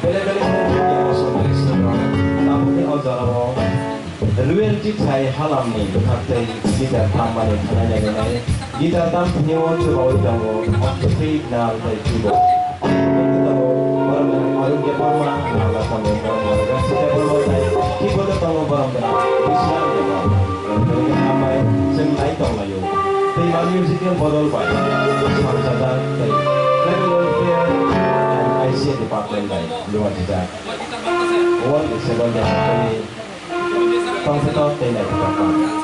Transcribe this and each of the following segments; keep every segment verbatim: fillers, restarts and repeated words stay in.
Bele bele media o songwi swngo, tabukni o jorao Royalty Thai Halamni bwkhaktwi guitar tammani khwnai nai nai. Guitar tam thwngwi o chubaui tongo, Oktwi Nal tei Chubo. Tongo, borok gwnang Arun Debbarma, Nala tongo, borok gwnang Rasi Debbarma tei Tibboto tongo, borok gwnang Bisram Debbarma. Hambai chwng nai tonglaio. Tei ma musical bodol bai samsajak tei Tribal Welfare and I C A Department bai luajijak. World Seven Day Company tongthok tei naithotok.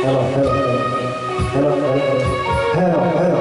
Hello, hello, hello. Hello, hello, hello. Hello, hello.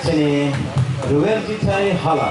Chini Ruel Jithai Hala.